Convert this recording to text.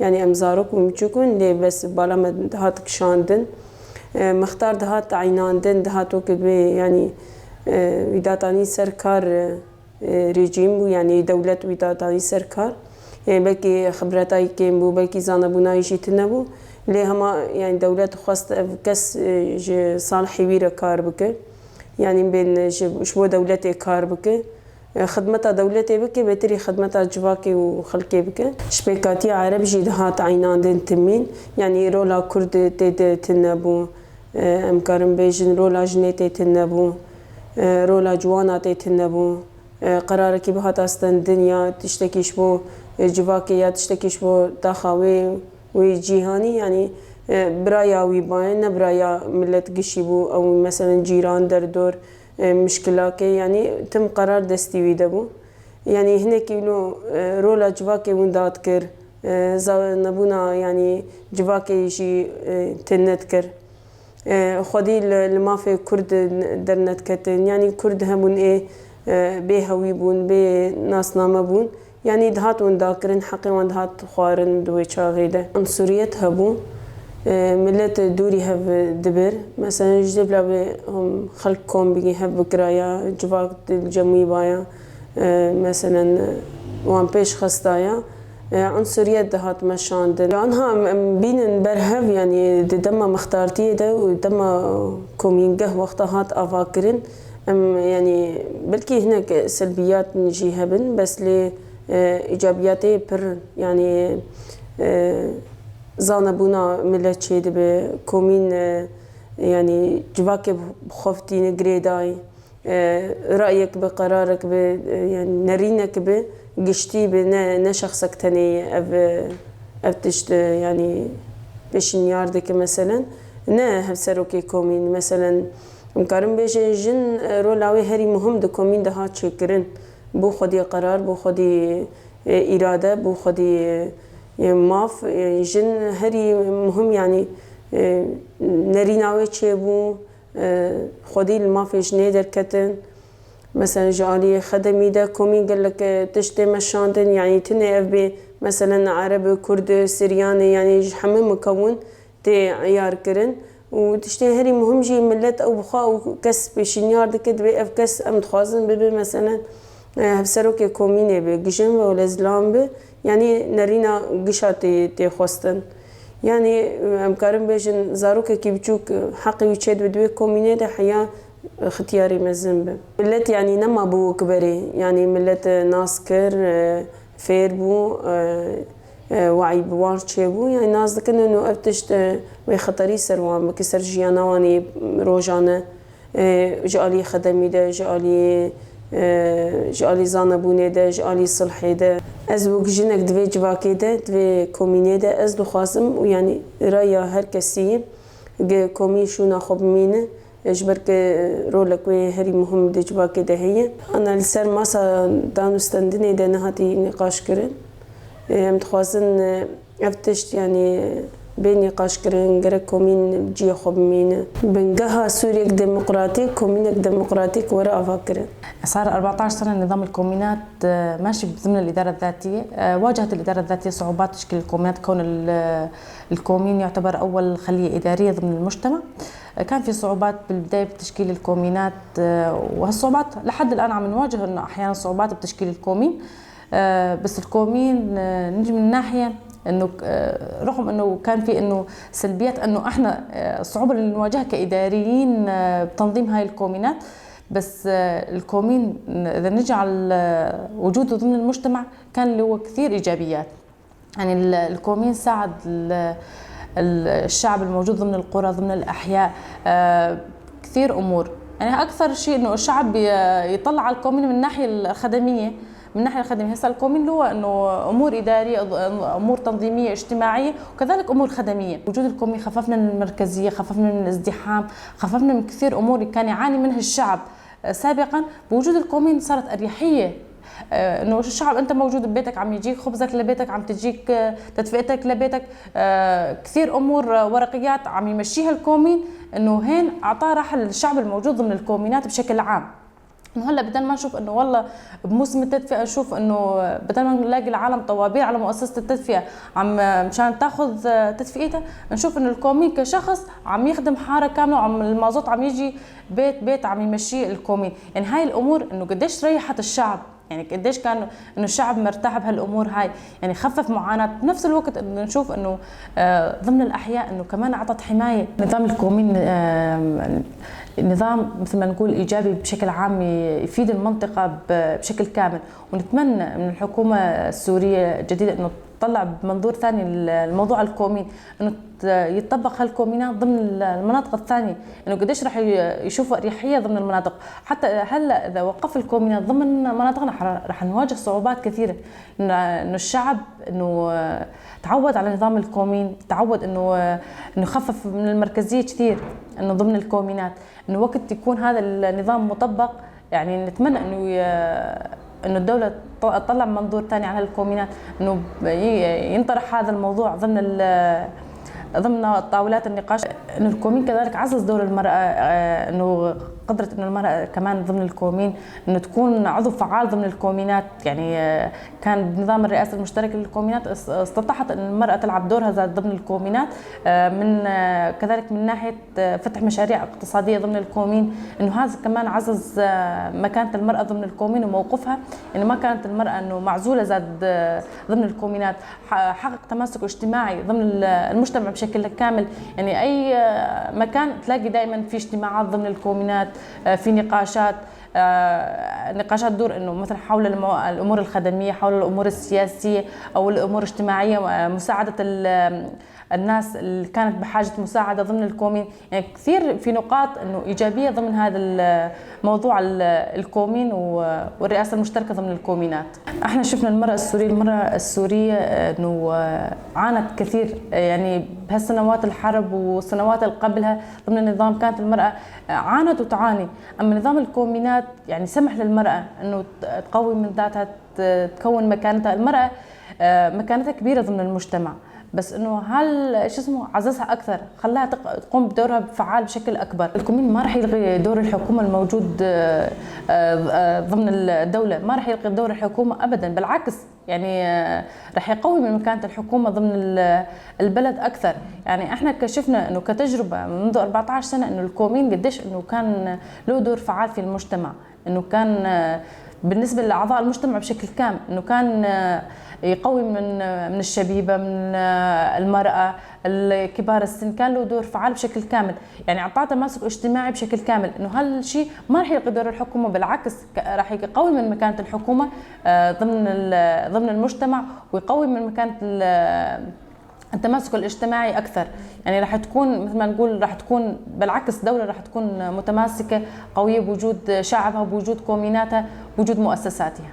Yanî em zarok bûn biçûk bûn lê bes bala me dihat kişandin. Mixtar dihat tayînandin dihat wekî dibê yanî wî datanî ser kar rejîm bû yanî dewlet wî datanî ser kar. Yanî belkî xibreta wî kêm bû belkî zanebûna wî jî tune bû lê hema yanî dewlet xwest ev kes ji salihê wî re kar bike. Yanî bên ji bo dewletê kar bike. Xidmeta dewletê bike bêtirî xidmeta civakê û xelkê bike. Ji pêkatiya ereb jî dihat eynandin timîn. Yanî rola kurd tê de tune bû. Em karin bêjin rola jinê tê tune bû. Rola ciwana tê tune bû. Qerarekî bihata stendin ya tiştekî ji bo civakê ya tiştekî ji bo taxa wê wê cîhanî yanî biraya wî baye ne biraya milet gişî bû ew meselen cîran derdor Mişkilakê yanî tim qerar destî wî de bû. Yanî hinekî wilo rola civakê winda dikir. Zanebûna yanî civakê jî tê nedikir. Xwedî li mafê kurd dernediketin. Yanî kurd hebûn ê bê hewî bûn, bê nasname bûn. Yanî dihat windakirin, heqê wan dihat xwarin di wê çaxê de. Unsuriyet hebû, milet dûrî hev dibir. Meselen ji dêvla wê xelk kom bikî hev bikiraya, civak li cem wî baya, meselen wan pêş xistaya. Unsuriyet dihat meşandin. Anha em bînin ber hev yanî di dema mixtartiyê de û dema komîngeh wexta hat avakirin, Em yanî belkî hinek selbiyat jî hebin bes lê îcabiyatê pir in. Yanî zanebûna milet çêdibe, komîn yanî civakê bi xwe tîne girêdayî, rayek bi qerarek bi yanî nerînek bi giştî bi ne ne şexsek tenê ye ev ev tişt yanî pêşinyar dike meselen ne hevserokê komîn meselen Em karin bêjin jin rola wê herî muhim di komîn de hat çêkirin. Bû xwedî qerar, bû xwedî îrade, bû xwedî maf. Jin herî muhim yanî nerîna wê çêbû, xwedî li mafê jinê derketin. Meselen ji aliyê xedemî de komîn gelek tişt tê meşandin. Yanî tenê ev bê meselen ereb, kurd, siryanê yanî ji hemû mikewin tê eyarkirin û tiştê herî muhim jî milet ew bi xwe ew kes pêşînyar dike dibê ev kes em dixwazin bibe meselen hevserokê komînê be gijin be wele zilam be yanî nerîna gişa tê tê xwestin. Yanî em karin bêjin zarokekî biçûk heqê wî çêdibe di wê komînê de heya xitiyarê mezin be. Milet yanî nema bû wek berê yanî milet nas kir fêr bû We'y bi wan çêbû yanî nas dikin û ev tişt wê xeterî ser wan bike, ser jiyana wan ê rojane ji aliyê xedemî de, ji aliyê ji aliyê zanebûnê de, ji aliyê silhê de. Ez wek jinek di vê civakê de, di vê komînê de ez dixwazim û yanî raya her kesî gi komîn şûna xwe bimîne Ji ber ku rolek wê herî muhim di civakê de heye. Ana li ser masa danûstendinê de nehatî nîqaşkirin. Em dixwazin ev tişt yanî bê nîqaşkirin, gerek komîn li ciyê xwe bimîne. Bingeha Sûriyek demokratîk, komînek demokratîk were avakirin. صار 14 سنة نظام الكومينات ماشي ضمن الإدارة الذاتية واجهت الإدارة الذاتية صعوبات تشكيل الكومينات كون الكومين يعتبر أول خلية إدارية ضمن المجتمع كان في صعوبات بالبداية بتشكيل الكومينات وهالصعوبات لحد الآن عم نواجه إنه أحيانا صعوبات بتشكيل الكومين بس الكومين نجي من ناحية انه رغم انه كان في انه سلبيات انه احنا الصعوبه اللي نواجهها كاداريين بتنظيم هاي الكومينات بس الكومين اذا نجي على وجوده ضمن المجتمع كان له كثير ايجابيات يعني الكومين ساعد الشعب الموجود ضمن القرى ضمن الاحياء كثير امور يعني اكثر شيء انه الشعب يطلع على الكومين من الناحيه الخدميه من الناحيه الخدميه هسه الكومين هو انه امور اداريه امور تنظيميه اجتماعيه وكذلك امور خدميه وجود الكومين خففنا من المركزيه خففنا من الازدحام خففنا من كثير امور كان يعاني منها الشعب سابقا بوجود الكومين صارت اريحيه انه الشعب انت موجود ببيتك عم يجيك خبزك لبيتك عم تجيك تدفئتك لبيتك كثير امور ورقيات عم يمشيها الكومين انه هين اعطاه راحه للشعب الموجود ضمن الكومينات بشكل عام. انه هلا بدل ما نشوف انه والله بموسم التدفئه نشوف انه بدل ما نلاقي العالم طوابير على مؤسسة التدفئه عم مشان تاخذ تدفئتها، نشوف انه الكومين كشخص عم يخدم حارة كاملة وعم المازوت عم يجي بيت بيت عم يمشيه الكومين. يعني هاي الامور انه قديش ريحت الشعب، يعني قديش كان انه الشعب مرتاح بهالامور هاي، يعني خفف معاناة. بنفس الوقت انه نشوف انه ضمن الاحياء انه كمان اعطت حماية. نظام الكومين نظام مثل ما نقول ايجابي بشكل عام، يفيد المنطقة بشكل كامل، ونتمنى من الحكومة السورية الجديدة انه تطلع بمنظور ثاني الموضوع الكومين، انه يتطبق هالكومينات ضمن المناطق الثانية، انه قديش راح يشوفوا اريحية ضمن المناطق. حتى هلا اذا وقف الكومينات ضمن مناطقنا راح نواجه صعوبات كثيرة، انه الشعب انه تعود على نظام الكومين، تعود انه يخفف من المركزية كثير، انه ضمن الكومينات انه وقت يكون هذا النظام مطبق، يعني نتمنى انه الدولة تطلع منظور ثاني على الكومينات، انه ينطرح هذا الموضوع ضمن طاولات النقاش. انه الكومين كذلك عزز دور المراة، انه قدرت انه المراة كمان ضمن الكومين انه تكون عضو فعال ضمن الكومينات. يعني كان بنظام الرئاسة المشتركة للكومينات استطاعت ان المراة تلعب دورها ضمن الكومينات، من كذلك من ناحية فتح مشاريع اقتصادية ضمن الكومين، انه هذا كمان عزز مكانه المراة ضمن الكومين وموقفها، انه ما كانت المراة انه معزولة زاد ضمن الكومينات، حقق تماسك اجتماعي ضمن المجتمع بشكل كامل. يعني اي مكان تلاقي دائما في اجتماعات ضمن الكومينات، في نقاشات، نقاشات تدور انه مثلا حول الامور الخدميه، حول الامور السياسية او الامور الاجتماعية، مساعدة الناس اللي كانت بحاجة مساعدة ضمن الكومين. يعني كثير في نقاط انه ايجابية ضمن هذا الموضوع الكومين والرئاسه المشتركة ضمن الكومينات. احنا شفنا المراة السورية انه عانت كثير، يعني بهالسنوات الحرب والسنوات اللي قبلها ضمن النظام كانت المراة عانت وتعاني. اما نظام الكومينات يعني سمح للمراة انه تقوي من ذاتها، تكون مكانتها. المراة مكانتها كبيرة ضمن المجتمع، بس انه هل شو اسمه عززها اكثر، خلاها تقوم بدورها بفعال بشكل اكبر. الكومين ما راح يلغي دور الحكومة الموجود ضمن الدولة، ما راح يلغي دور الحكومة ابدا، بالعكس يعني راح يقوي من مكانه الحكومة ضمن البلد اكثر. يعني احنا كشفنا انه كتجربة منذ 14 سنة انه الكومين قديش انه كان له دور فعال في المجتمع، انه كان بالنسبة لاعضاء المجتمع بشكل كامل، انه كان يقوي من الشبيبة، من المراة، الكبار السن، كان له دور فعال بشكل كامل. يعني اعطاه تماسك اجتماعي بشكل كامل، انه هالشيء ما راح يلغي دور الحكومة، بالعكس راح يقوي من مكانه الحكومة ضمن المجتمع، ويقوي من مكانه التماسك الاجتماعي اكثر. يعني راح تكون مثل ما نقول راح تكون بالعكس دولة راح تكون متماسكة قوية بوجود شعبها، بوجود كوميناتها، بوجود مؤسساتها.